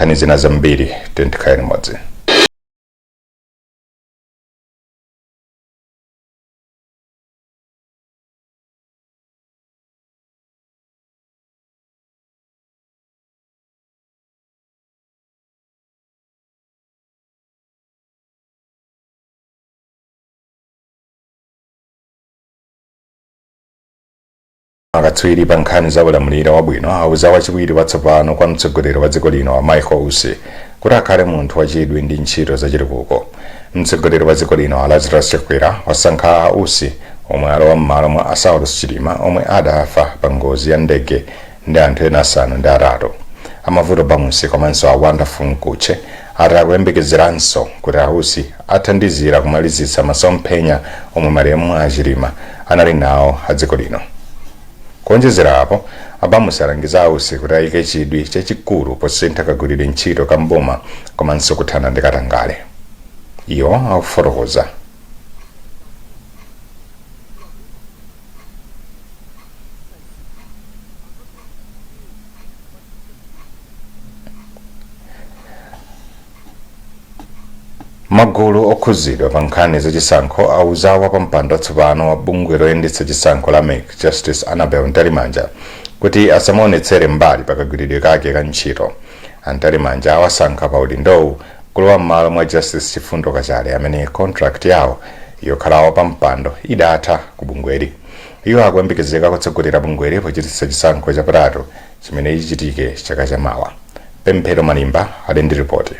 Nkhani zina zambiri, tikhale limodzi. Akatswiri pa nkhani za ulamuliro wabwino auza wachiwiri watsopano kwa mtsogoleri wa dziko lino a Michael Usi kuti akhale munthu wachidwi ndi ntchito zachitukuko. Mtsogoleri wa dziko lino a Lazarus Chakwera wasankha a Usi, omwe alowa m'malo mwa a Saulos Chilima omwe adafa pa ngozi ya ndege ndi anthu ena 8. A Mavuto Bamusi komanso a Wonderful Mkhutche ati akuyembekezeranso kuti a Usi athandizira kumalizitsa masomphenya omwe malemu a Chilima anali nawo a dziko lino. Kuonjezera apo, a Bamusi alangiza a Usi kuti ayike chidwi chachikulu posintha kagwiridwe ntchito ka mboma komanso kuthana ndi katangale. Iwo akufotokoza. Magulu okhuzidwa pa nkhani zachisankho auza wapampando watsopano wa bungwe loyendetsa chisankho la MEC, Justice Annabel Mtalimanja, kuti asamaonetsere mbali pakagwiridwe kake ka ntchito. A Mtalimanja awasankha pa udindowu kulowa m'malo mwa Justice Chifundo Kachale amene contract yawo yokhala wapampando idatha ku bungweli. Iwo akuyembekezeka kutsogolera bungweli pochititsa chisankho chapatatu chimene chichitike chaka chamawa. Pemphero Malimba ali ndi ripoti.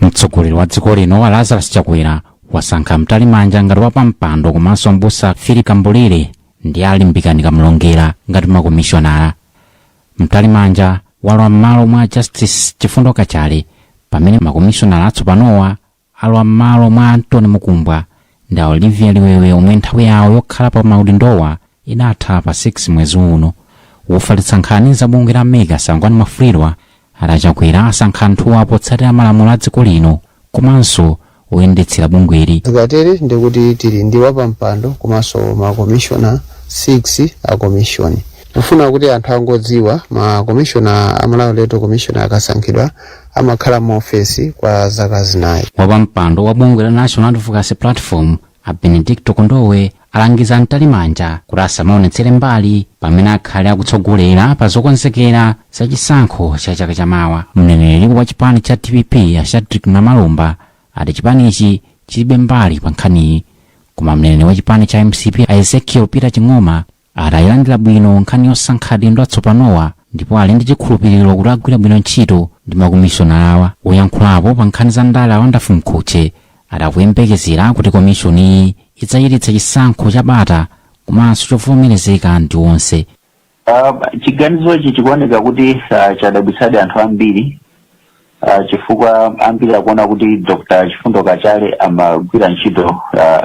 Mtsogoleri wa dziko lino a Lazarus Chakwera wasankha Mtalimanja ngati wapampando komanso mbusa Philip Kambulire ndi a Limbikani Kamlongera ngati makomishonala. Mtalimanja walowa m'malo mwa Justice Chifundo Kachale, pamene makomishonala atsopanowa alowa m'malo mwa Anthony Mukumbwa ndi a Olivia Liwewe omwe nthawi yawo yokhala pa maudindowa idatha pa 6 mwezi uno. Wofalitsa nkhani za bungwe la MEC a Sangwani Mwafulirwa ati a Chakwera asankha anthuwa potsatira malamulo a dziko lino komanso oyendetsera bungweli. Zikatere ndikuti tili ndi wapampando komanso makomishona 6 a komishoni. Kufuna kuti anthu angodziwa, makomishona a Malawi Electoral Commission akasankhidwa amakhala mu ofesi kwa zaka 4. Wapampando wa bungwe la National Advocacy Platform a Benedicto Kondowe alangiza Mtalimanja kuti asamaonetsere mbali pamene akhale akutsogolera pa zokonzekera za chisankho cha chaka chamawa. Mneneri wa chipani cha DPP a Shadric Namalomba ati chipanichi chilibe mbali pa nkhaniyi, koma mneneri wa chipani cha MCP a Ezekiel Peter Ching'oma ati ayilandira bwino nkhani yosankha adindo atsopanowa ndipo ali ndi chikhulupiriro kuti agwira bwino ntchito ndi makomishonalawa. Woyankhulapo pa nkhani za ndale a Wonderful Mkhutche ati akuyembekezera kuti komishoniyi idzachititsa chisankho cha bata komanso chovomerezeka ndi onse. Chiganizochi chikuoneka kuti chadabwitsadi anthu ambiri, chifukwa ambiri akuona kuti Dr. Chifundo Kachale amagwira ntchito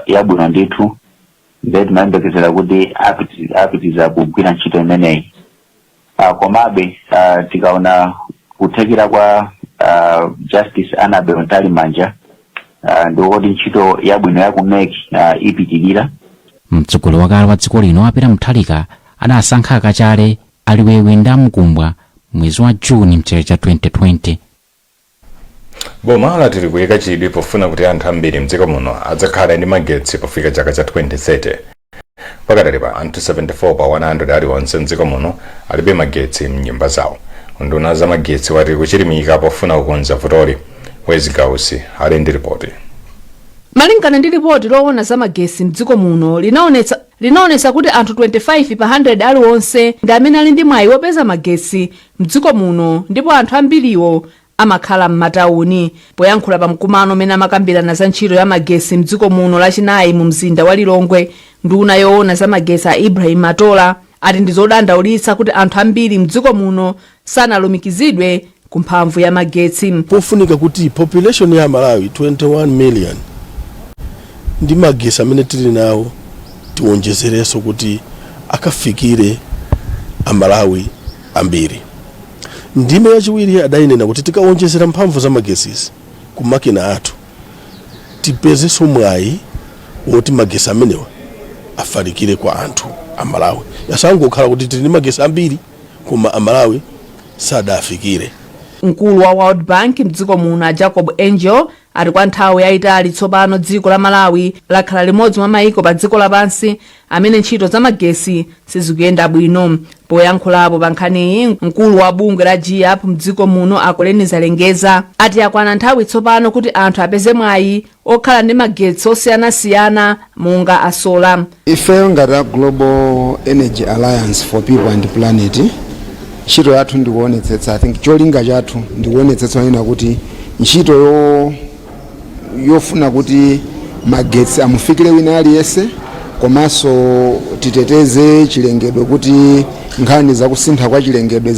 yabwino ndithu, ndiye timayembekezera kuti apitiriza kugwira ntchito imeneyi. Komabe tikaona kuthekera kwa Justice Annabel Mtalimanja, ndikuti ntchito yabwino ya ku MEC ipitirira. Mtsogoleri wakale wa dziko lino a Peter Mutharika adasankha a Kachale, a Liwewe ndi a Mukumbwa mwezi wa Juni mchaka cha 2020. Boma lati likuyika chidwi pofuna kuti anthu ambiri mdziko muno adzakhale ndi magetsi pofika chaka cha 2030. Pakadali pa anthu 74 pa 100 aliwonse mdziko muno alibe magetsi mnyumba zawo. Unduna za magetsi wati kuchilimika pofuna kukonza vutoli. Wezi Gausi ali ndi ripoti. Malingana ndi lipoti loona za magesi mdziko muno, linaonetsa kuti anthu 25 pa 100 aliwonse ndi amene ali ndi mwayi wopeza magesi mdziko muno, ndipo anthu ambiriwo amakhala m'matawuni. Poyankhula pa mkumano umene amakambirana za ntchito ya magesi mdziko muno Lachinayi mu mzinda wa Lilongwe, nduna yoona za magesi a Ibrahim Matola ati ndi zodandaulitsa kuti anthu ambiri mdziko muno sanalumikizidwe ku mphamvu ya magetsi. Pofunika kuti population ya Malawi 21 million ndi magesi amene tili nawo tiwonjezerenso kuti akafikire Amalawi ambiri. Ndime yachiwiri adayinena kuti tikawonjezera mphamvu za magesizi ku makina athu, tipezenso mwayi woti magesi amenewa afalikire kwa anthu Amalawi, asangokhala kuti tili ndi magesi ambiri koma Amalawi sadafikire. Mkulu wa World Bank mdziko muno a Jacob Angel ati kwa nthawi yayitali tsopano dziko la Malawi lakhala limodzi mwa mayiko pa dziko lapansi amene ntchito za magesi sizikuyenda bwino. Poyankhulapo pa nkhaniyi, mkulu wa bungwe la GEAPP mdziko muno a Colleen Zalengeza ati yakwana nthawi tsopano kuti anthu apeze mwayi okhala ndi magetsi osiyanasiyana monga a solar. Ifeyo ngati a Global Energy Alliance for People and Planet, ntchito yathu ndikuonetsetsa, I think cholinga chathu ndikuonetsetsa nena kuti ntchito yofuna kuti magetsi amufikire wina aliyense, komanso titeteze chilengedwe kuti nkhani zakusintha kwa chilengedwe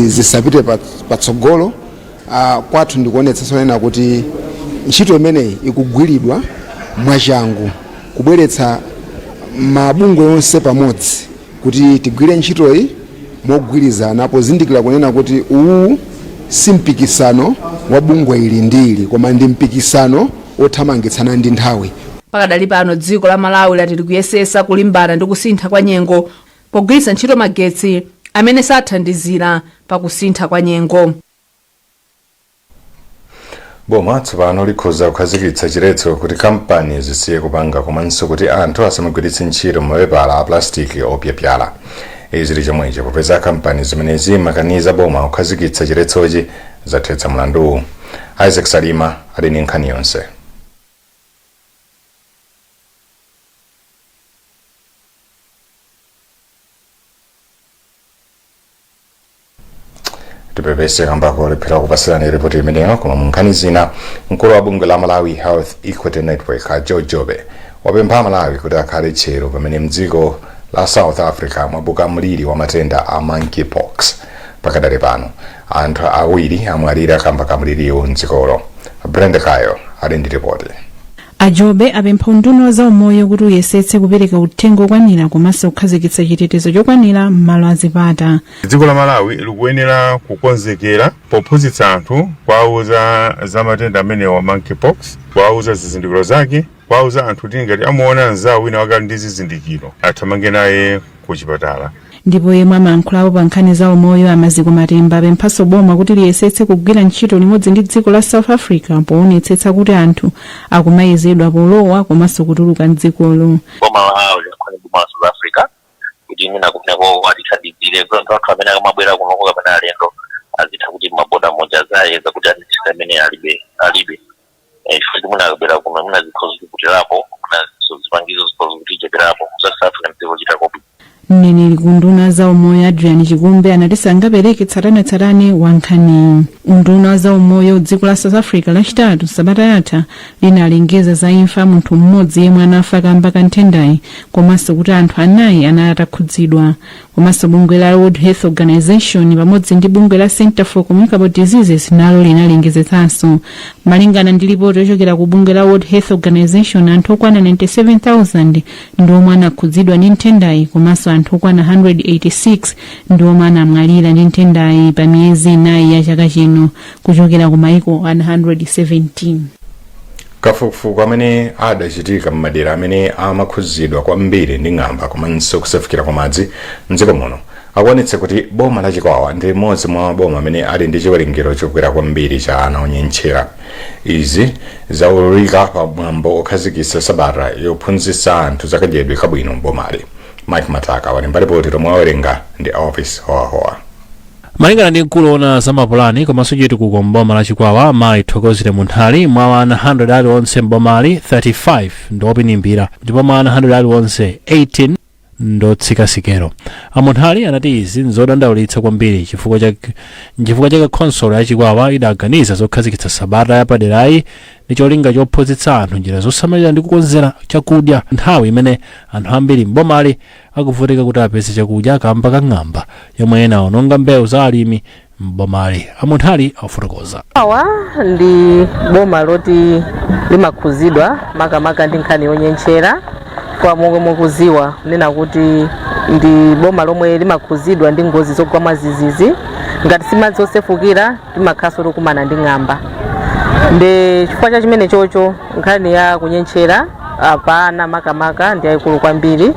zisapite patsogolo. Kwathu ndikuonetsetsa nena kuti ntchito imeneyi ikugwiridwa mwachangu, kubweretsa mabungwe onse pamodzi kuti tigwire ntchitoyi mogwirizana, pozindikira kunena kuti uwu si mpikisano wa bungwe ili ndi ili, koma ndi mpikisano othamangitsana ndi nthawi. Pakadali pano dziko la Malawi lati likuyesesa kulimbana ndi kusintha kwa nyengo pogwiritsa ntchito magetsi amene sathandizira pakusintha kwa nyengo. Boma tsopano likhoza kukhazikitsa chiletso kuti kampani zisiye kupanga komanso kuti anthu asamagwiritse ntchito mapepala a plastiki opyapyala. Izi zili chomwecho popeza kampani zimene zimakaniza boma kukhazikitsa chiletsochi zathetsa mlanduwu. Isaac Salima ali ndi nkhani yonse. Tipepese kamba kolephera kupasirani ripoti imeneyo. Koma mu nkhani zina, mkulu wa bungwe la Malawi Health Equity Network a George Jobe wapempha Malawi kuti akhale tcheru pamene mdziko la South Africa mwabuka mliri wa matenda a monkeypox. Pakadali pano anthu awiri amwalira kamba ka mliriwu mdzikolo. Brenda Kayo ali ndi ripoti. A Jobe apempha unduna wa zaumoyo kuti uyesetse kupereka uthenga okwanira komanso kukhazikitsa chitetezo chokwanira m'malo azipata. Dziko la Malawi likuyenera kukonzekera pophunzitsa anthu, kuwauza za matenda amenewa, monkeypox, kuwauza zizindikiro zake, kuwauza anthu kuti ngati amuona mzawo wina wakali ndi zizindikiro athamange naye ku chipatala. Ndipo yemwe amayankhulapo pa nkhani za umoyo a Maziko Matemba apemphanso boma kuti liyesetse kugwira ntchito limodzi ndi dziko la South Africa poonetsetsa kuti anthu akumayezedwa polowa komanso kutuluka mdzikolo. Boma la Malawi liyankhule ndi boma la South Africa kuti mwina kumeneko atithandizire kuti anthu athu amene akamabwera kunoko kapena alendo azitha kuti maboda moja azayeza kuti anithira amene alibe. Chifukwa choti mwina akabwera kuno mwina zikhoza kutiputirapo, mwina zipangizo zikhoza kuticheperapo za South Africa mdziko chitako. Mneneri ku unduna wa zaumoyo Adrian Chikumbe anati sangapereke tsatanetsatane wa nkhaniyi. Unduna wa zaumoyo dziko la South Africa Lachitatu sabata yatha linalengeza za imfa munthu mmodzi yemwe anafa kamba ka nthendayi, komanso kuti anthu anayi anali atakhudzidwa. Komanso bungwe la World Health Organization pamodzi ndi bungwe la Center for Communicable Diseases nalo linalengezetsanso. Malingana ndi lipoti yochokera ku bungwe la World Health Organization, anthu okwana 97,000 ndi omwe anakhudzidwa ndi nthendayi, komanso anthu okwana 186 ndi omwe anamwalira ndi nthendayi pa miyezi 4 ya chaka chino kuchokera ku maiko 117. Kafukufuku amene adachitika m'madera amene amakhudzidwa kwambiri ndi ng'amba komanso kusefukira kwa madzi mdziko muno akuonetsa kuti boma la Chikwawa ndi limodzi mwa maboma amene ali ndi chiwerengero chokwera kwambiri cha ana onyentchera. Izi zaululika pa mwambo okhazikitsa sabata yophunzitsa anthu zakadyedwe kabwino m'bomali. Mike Mataka walemba ripoti lomwe awerenga ndi Elvis Howahowa. Malingana ndi mkulu woona za mapulani komanso chitukuko m'boma la Chikwawa, mayi Thokozile Munthali, mwa ana 100 aliwonse m'bomali, 35 ndi opinimbira ndipo mwa ana 100 aliwonse, 18 ndotsika sikelo. A Munthali anati izi nzodandaulitsa kwambiri, chifukwa chake khonsolo ya Chikwawa idaganiza zokhazikitsa sabata yapaderayi ndi cholinga chophunzitsa anthu njira zosamalira ndi kukonzera chakudya nthawi imene anthu ambiri m'bomali akuvutika kuti apeze chakudya kamba ka ng'amba yomwe inaononga mbewu za alimi m'bomali. A Munthali akufotokoza. Awa ndi boma loti limakhuzidwa makamaka ndi nkhani yonyentchera, kwa momwe mukuziwa kunena kuti ndi boma lomwe limakhuzidwa ndi ngozi zogwa mwadzidzidzi. Ngati si madzi osefukira, timakhalanso tikumana ndi ng'amba. Ndi chifukwa cha chimene chocho nkhani ya kunyentchera pa ana makamaka ndi yayikulu kwambiri.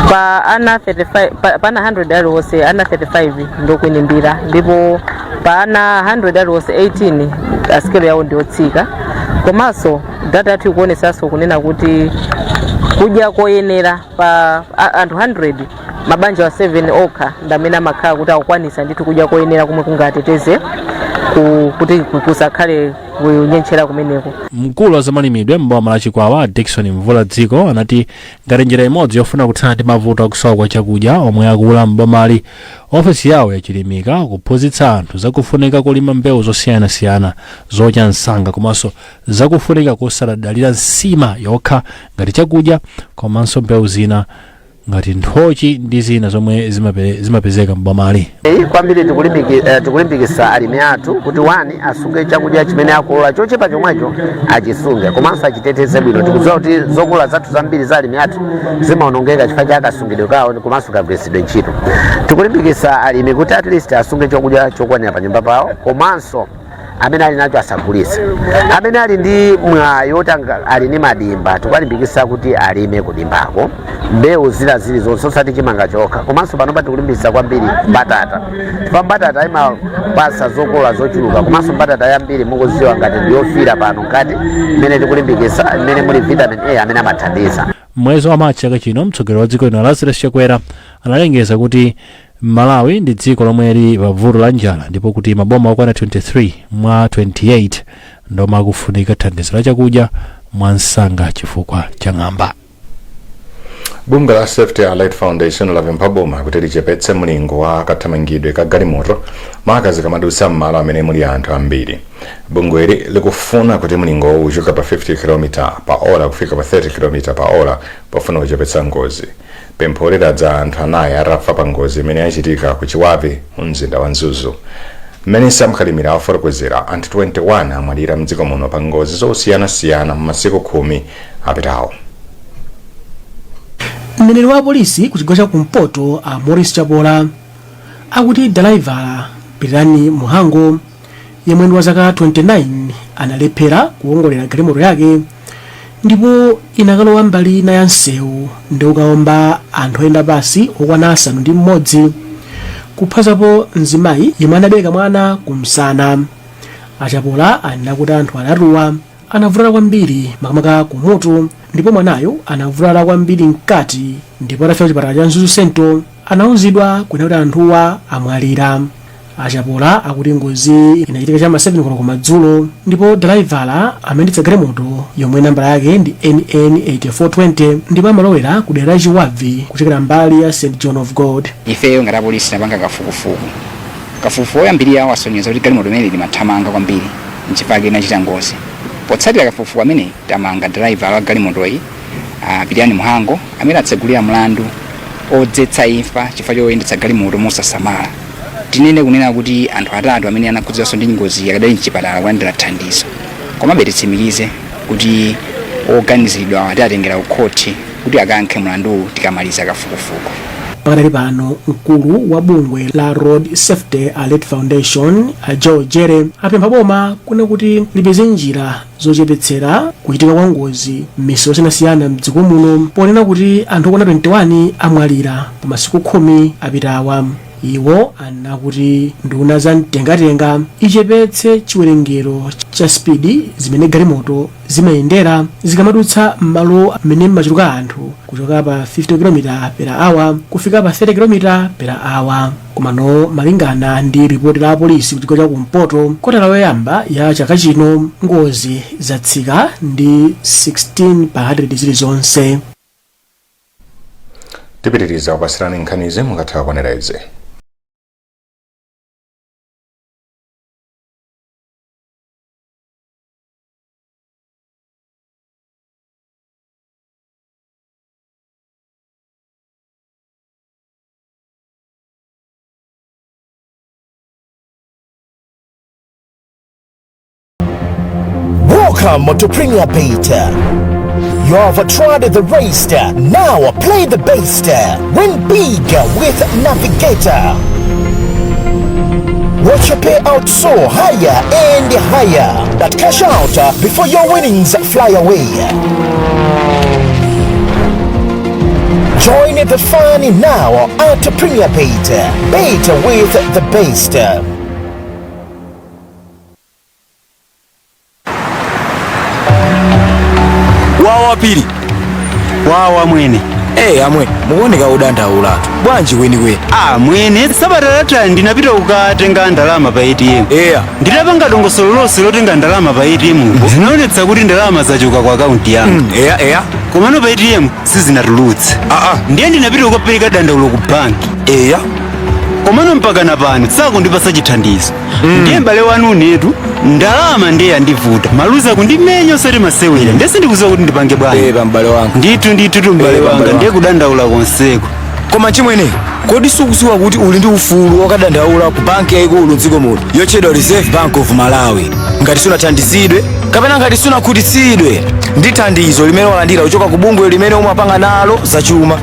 Pa ana 35, pa ana 100 aliwonse, ana 35 ndiokwinimbira, ndipo pa ana 100 aliwonse, 18 asikelo yawo ndiotsika. Komanso data yathu ikuonesanso kunena kuti kudya koyenera, pa anthu 100, mabanja wa 7 okha ndi amene amakhala kuti akukwanisa ndithu kudya koyenera komwe kungateteze kuti kusakhale kunyentchera kumeneko. Mkulu wa zamalimidwe m'boma la Chikwawa, Dickson Mvula Dziko, anati ngati njira imodzi yofuna kuthana ndi mavuto akusowa kwa chakudya omwe akula m'bomali, ofesi yawo yachilimika kuphunzitsa anthu zakufunika kulima mbewu zosiyanasiyana zocha msanga, komanso zakufunika kusadalira nsima yokha ngati chakudya, komanso mbewu zina ngati nthochi ndi zina zomwe zimapezeka m'bomali. Eyi, kwambiri tikulimbikisa alimi athu kuti, one, asunge chakudya chimene akolola chochepa chomwecho, achisunge komanso achiteteze bwino. Tikudziwa kuti zokolola zathu zambiri za alimi athu zimaonongeka chifukwa cha kasungidwe kawo komanso kagwiritsidwe ntchito. Tikulimbikisa alimi kuti at least asunge chakudya chokwanira pa nyumba pawo, komanso amene ali nacho asagulitse. Amene ali ndi mwayi woti ali ndi madimba, tikuwalimbikisa kuti alime kudimbako mbewu zina zilizonse, osati chimanga chokha. Komanso panopa tikulimbikisa kwambiri mbatata, chifukwa mbatata imapasa zokolola zochuluka, komanso mbatata yambiri mukuziwa ngati ndiyofira pano mkati, imene tikulimbikisa, imene muli vitamin A amene amathandiza. Mwezi wa Machi chaka chino, mtsogoleri wa dziko lino Lazarus Chakwera analengeza kuti Malawi ndi dziko lomwe lili pa vuto la njala, ndipo kuti maboma okwana 23 mwa 28 ndomwe akufunika thandizo la chakudya mwa msanga chifukwa cha ng'amba. Bungwe la Safety Alert Foundation lapempha boma kuti lichepetse mlingo wa kathamangidwe ka galimoto, maka zikamadutsa m'malo amene muli anthu ambiri. Bungweli likufuna kuti mlingowu uchoke pa 50 km pa ola kufika pa 30 km pa ola pofuna kuchepetsa ngozi. Pempholi ladza anthu anayi atafa pa ngozi imene yachitika ku Chiwavi mu mzinda wa Mzuzu. Mmene Samkhalimira afotokozera, anthu 21 amwalira mdziko muno pa ngozi zosiyanasiyana m'masiku 10 apitawo. Mneneri wa polisi ku chigawo cha kumpoto, a Morris Chapola, akuti dalaivala Pirirani Muhango, yemwe ndi wa zaka 29, analephera kuwongolera galimoto yake ndipo inakalowa mbali ina ya msewu ndi kukaomba anthu oyenda pansi okwana 6, kuphatikizapo mzimayi yemwe anabereka mwana kumsana. A Chapola anena kuti anthu atatuwa anavulala kwambiri, makamaka kumutu, ndipo mwanayo anavulala kwambiri mkati, ndipo atafika kuchipatala cha Mzuzu Central anauzidwa kunena kuti anthuwa amwalira. A Chapola akuti ngozi inachitika cha ma 7 koloko madzulo, ndipo dalaivala amayendetsa galimoto yomwe nambala yake ndi NN 8420 ndipo amalowera ku dera la Chiwabvi kuchokera mbali ya St John of God. Ifeyo ngati apolisi tinapanga kafukufuku. Kafukufuku oyambirira wasonyeza kuti galimoto imeneyi limathamanga kwambiri, nchifukwa inachita ngozi. Potsatira kafukufuku amene, tamanga driver wa galimotoyi, Pirirani Muhango, amene atsegulira mlandu odzetsa imfa chifukwa choyendetsa galimoto mosasamala. Tinene kunena kuti anthu atatu amene anakhudzidwanso ndi ngozi akadali mchipatala kulandira thandizo. Komabe titsimikize kuti oganiziridwa tiatengera ku khoti kuti akayankhe mlanduwu tikamaliza kafukufuku. Pakadali pano, mkulu wa bungwe la Road Safety Alert Foundation, a Joe Jere, apempha boma kunena kuti lipeze njira zochepetsera kuchitika kwa ngozi m'misewu yosiyanasiyana mdziko muno, ponena kuti anthu okwana 21 amwalira pa masiku 10 apitawa. Iwo anena kuti nduna za mtengatenga ichepetse chiwerengero cha spidi zimene galimoto zimayendera zikamadutsa m'malo amene mmachuluka anthu, kuchoka pa 50 km per hour kufika pa 30 km per hour. Komano malingana ndi ripoti la apolisi ku chigawo cha kumpoto, kotala yoyamba ya chaka chino ngozi zatsika ndi 16 pa 100 zilizonse. Tipitiriza kupasirani nkhanizi mukatha kuonera izi. Welcome to Premier Bet. You have tried the rest. Now play the best. Win big with Navigator. Watch your payout soar higher and higher. But cash out before your winnings fly away. Join the fun now at Premier Bet. Bet with the best. Wawa pili wawa mwene. Hey, amwe mukuoneka udandaulatu bwanji kwenikweni? Ah mwene, sabata latha ndinapita kukatenga ndalama pa ATM. Eya. Nditapanga dongosolo lonse lotenga ndalama pa ATM, zinaonetsa kuti ndalama zachoka ku akaunti yanga. Eya eya. Komano pa ATM sizinatulutse. Aa. Ndiye ndinapita kukapereka dandaulo ku banki. Eya. Komano mpaka na pano sakundipasa chithandizo. Ndiye m'bale wanu unetu ndalama ndiye yandivuta, maluza kundimenya osati masewera. Ndiye sindikudziwa kuti ndipange bwanji. Eh, pambale wanga. Ndithu ndithu tu m'bale Eh, wanga, pambale ndiye wanga. kudandaula konseko. Koma chimwene, kodi sukudziwa kuti uli ndi ufulu okadandaula ku banki yayikulu mdziko muno yotchedwa Reserve Bank of Malawi ngati sunathandizidwe kapena ngati sunakhutitsidwe ndi thandizo limene walandira kuchoka ku bungwe limene umapanga nalo zachuma,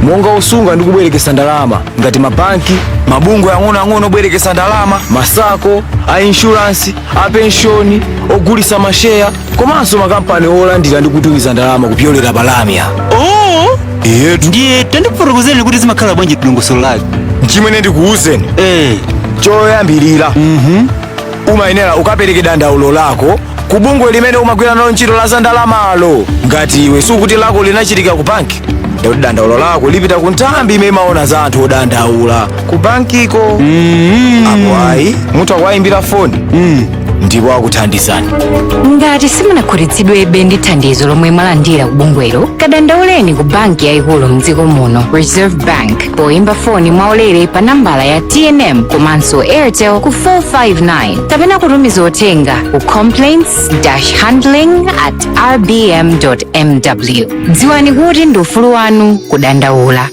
monga osunga ndi kubwerekesa ndalama ngati mabanki, mabungwe ang'onoang'ono obwerekesa ndalama, ma SACCO, a insurance, a penshoni, ogulitsa masheya komanso makampani olandira ndi kutumiza ndalama kupyolera palamya? Oh, Iyetu. Ndiye tandifotokozereni kuti zimakhala bwanji dongosolo lake. Chimwene, ndikuwuzeni. Choyambirira, umayenera ukapereke dandaulo lako ku bungwe limene umagwira nalo ntchito la zandalamalo. Ngati iwe sukuti lako linachitika ku banki, ndikuti dandaulo lako lipita ku nthambi imene imaona za anthu odandaula ku bankiko. Apo ayi, mutha kuwayimbira foni ndipo akuthandizani. Ngati simunakhutitsidwebe ndi thandizo lomwe mwalandira ku bungwelo, kadandauleni ku banki yayikulu mdziko muno, Reserve Bank, poyimba foni mwaulere pa nambala ya TNM komanso Airtel ku 459 kapena kutumiza uthenga ku complaints-handling@rbm.mw. Dziwani kuti ndi ufulu wanu kudandaula.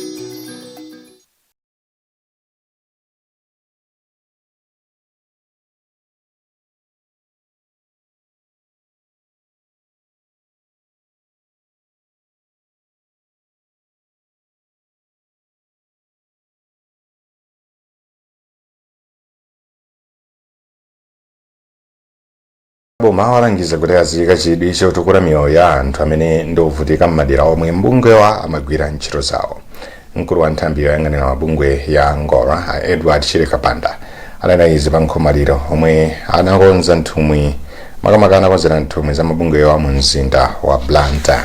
Boma walangiza kuti aziyika chidwi chotukula miyoyo ya anthu amene ndi ovutika m'madera omwe mabungwewa amagwira ntchito zawo. Mkulu wa nthambi yoyang'anira mabungwe ya NGORA, a Edward Chileka Banda, anena izi pa nkhomaliro omwe anakonza nthumwi, makamaka anakonzera nthumwi za mabungwewa mu mzinda wa Blantyre.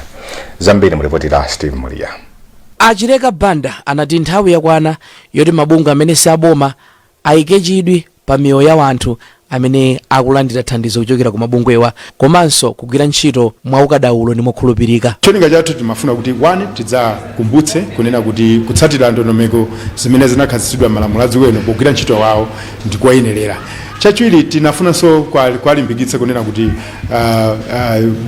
Zambiri mulipoti la Steve Mulia. A Chileka Banda anati nthawi yakwana yoti mabungwe amene si aboma ayike chidwi pa miyoyo ya anthu amene akulandira thandizo kuchokera ku mabungwewa komanso kugwira ntchito mwaukadaulo ndi mokhulupirika. Cholinga chathu timafuna kuti, one, tidzakumbutse kunena kuti kutsatira ndondomeko zimene zinakhazikitsidwa m'malamulo a dziko lino pogwira ntchito wawo ndikoyenerera. Chachiwiri, tinafunanso kuwalimbikitsa kunena kuti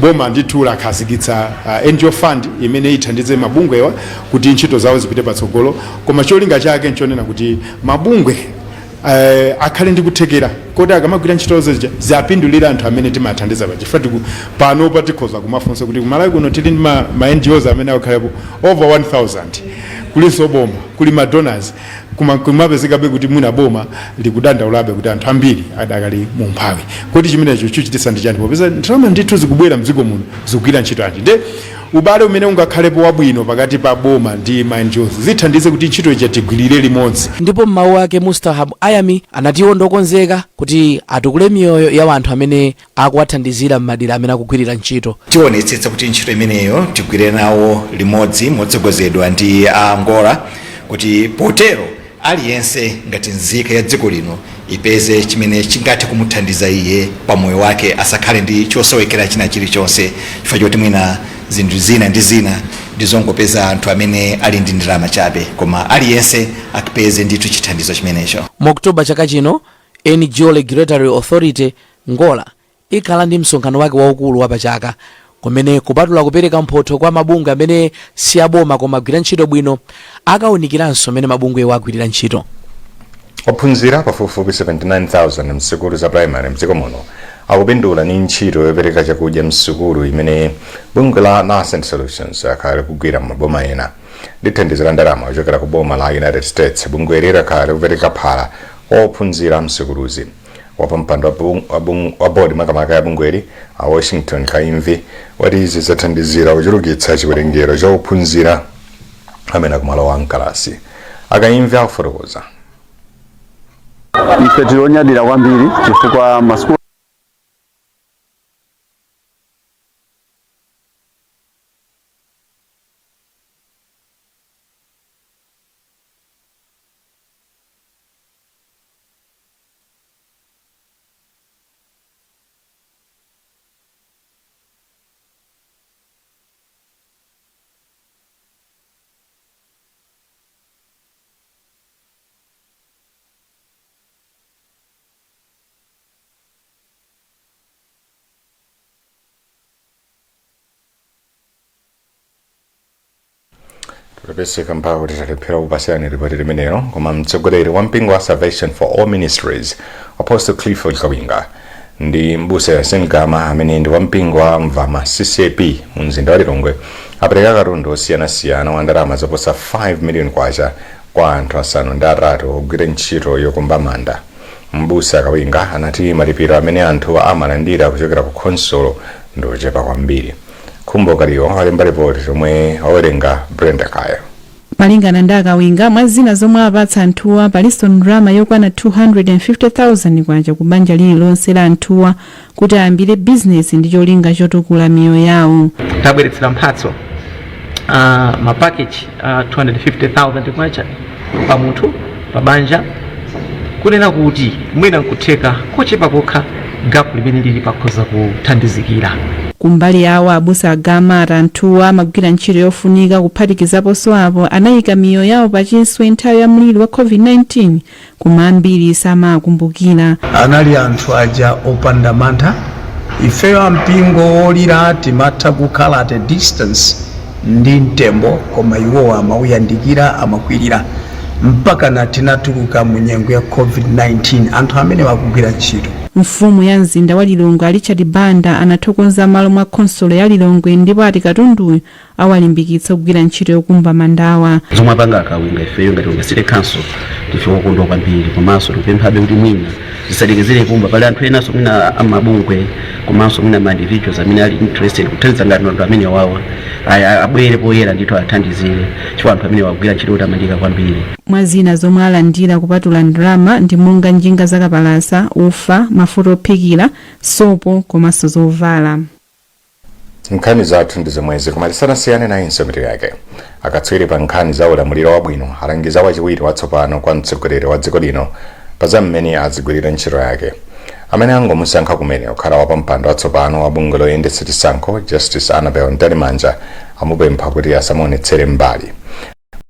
boma ndithu lakhazikitsa NGO fund imene ithandize mabungwewa kuti ntchito zawo zipite patsogolo, koma cholinga chake nchonena kuti mabungwe akhale ndi kuthekera koti akamagwira ntchito zija ziapindulira anthu amene timathandiza pa chifukwa panopa tikhoza kumafunsa kuti kumalawi kuno tili ndi ma NGOs amene akhalepo over 1000, kulinso boma, kuli ma donors, kumapezekabe kuti mwina boma likudandaulabe kuti anthu ambiri adakali mu umphawi. Kuti chimenecho chichitisa ndi chani, popeza ndalama ndithu zikubwera mdziko muno, zikugwira ntchito yanji? Nde ubale umene ungakhalepo wabwino pakati pa boma ndi ma NGOs zithandize kuti ntchito ija tigwirire limodzi. Ndipo m'mawu ake, Mustahab Ayami anati iwo ndokonzeka kuti atukule miyoyo ya anthu amene akuwathandizira m'madera amene akugwirira ntchito. Tionetsetsa kuti ntchito imeneyo tigwire nawo limodzi motsogozedwa ndi a NGORA, kuti potero aliyense ngati nzika ya dziko lino ipeze chimene chingathe kumuthandiza iye pa moyo wake, asakhale ndi chosowekera china chilichonse chifukwa choti mwina zinthu zina ndi zina ndizongopeza anthu amene ali ndi ndalama chabe, koma aliyense akapeze ndithu chithandizo chimenecho. Mu Oktoba chaka chino, NGO Regulatory Authority, NGORA, ikhala ndi msonkhano wake waukulu wapachaka kumene, kupatula kupereka mphotho kwa mabungwe amene si aboma koma agwira ntchito bwino, akawunikiranso mmene mabungwewo agwirira ntchito. Ophunzira pafupifupi 79,000 msukulu za primary mdziko muno akupindula ndi ntchito yopereka chakudya msukulu imene bungwe la Nascent Solutions akhala likugwira m'maboma ena. Ndi thandizo la ndalama kuchokera ku boma la United States, bungweli lakhala likupereka phala kwa ophunzira msukuluzi. Wapampando wa bodi makamaka ya bungweli, a Washington Kaimvi, wati izi zathandizira kuchulukitsa chiwerengero cha ophunzira. Amene akumalowa mkalasi akayimve akufotokoza. Ife tili onyadira kwambiri chifukwa masukulu Tipepese mpaka kuti talephera kupasirani ripoti limenelo, koma mtsogoleri wa mpingo wa Salvation for All Ministries, Apostle Clifford Kawinga, ndi mbusa Yasin Gama amene ndi wa mpingo wa Mvama CCAP mu mzinda wa Lilongwe apereka katundu osiyanasiyana wa ndalama zoposa 5 million kwacha kwa anthu 8 ogwira ntchito yokumba manda. Mbusa Kawinga anati malipiro amene anthu amalandira kuchokera ku khonsolo ndi ochepa kwambiri. Khumbo Kaliwo alemba ripoti lomwe wawerenga Brenda Kaya. Malingana ndi Akawinga, mwa zina zomwe apatsa anthuwa palinso ndalama yokwana 250,000 kwacha ku banja lililonse la anthuwa kuti ayambire bizinesi ndi cholinga chotukula miyoyo yawo. Tabweretsera mphatso mapackage 250,000 kwacha pa munthu, pa banja, kunena kuti mwina nkutheka kochepa kokha gap limene lili pakhoza kuthandizikira. Kumbali yawo, abusa Agama ati anthuwa amagwira ntchito yofunika, kuphatikizaponso apo anayika miyoyo yawo pachiswe nthawi ya mliri wa COVID-19, koma ambiri samakumbukira. Anali anthu aja opanda mantha. Ifeyo ampingo wolira timatha kukhala at a distance ndi mtembo, koma iwowo amauyandikira, amakwirira, mpaka na tinatuluka mu nyengo ya COVID-19 anthu amene akugwira ntchito. Mfumu ya mzinda wa Lilongwe, a Richard Banda, anathokoza malo mwa khonsolo ya Lilongwe ndipo ati katunduyu awalimbikitsa kugwira ntchito yokumba mandawa. Zomwe apanga Akawinga, ifeyo ngati Lilongwe City Council ndife okondwa kwambiri, komanso tikupemphabe kuti mwina zisalekezere kumba. Pali anthu enanso mwina amabungwe komanso mwina ma individuals amene ali interested kuthandiza ngati anthu amene wawa abwere poyera ndithu athandizire, chifukwa anthu amene wagwira ntchito yotamandika kwambiri. Mwa zina zomwe alandira kupatula ndalama ndi monga njinga zakapalasa, ufa, mafuta ophikira, sopo komanso zovala. Nkhani zathu ndi zomwezi, koma tisanasiyane nayinso mitu yake. Akatswiri pa nkhani za ulamuliro wabwino alangiza wachiwiri watsopano kwa mtsogoleri wa dziko lino pa za mmene azigwirira ntchito yake. Amene angomusankha kumene kukhala wapampando watsopano wa bungwe loyendetsa chisankho, Justice Annabel Mtalimanja, amupempha kuti asamaonetsere mbali.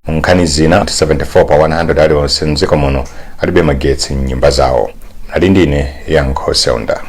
Mu nkhani zina, 74 pa 100 aliwonse mdziko muno alibe magetsi mnyumba zawo. Mnali ndine Yankho Seunda.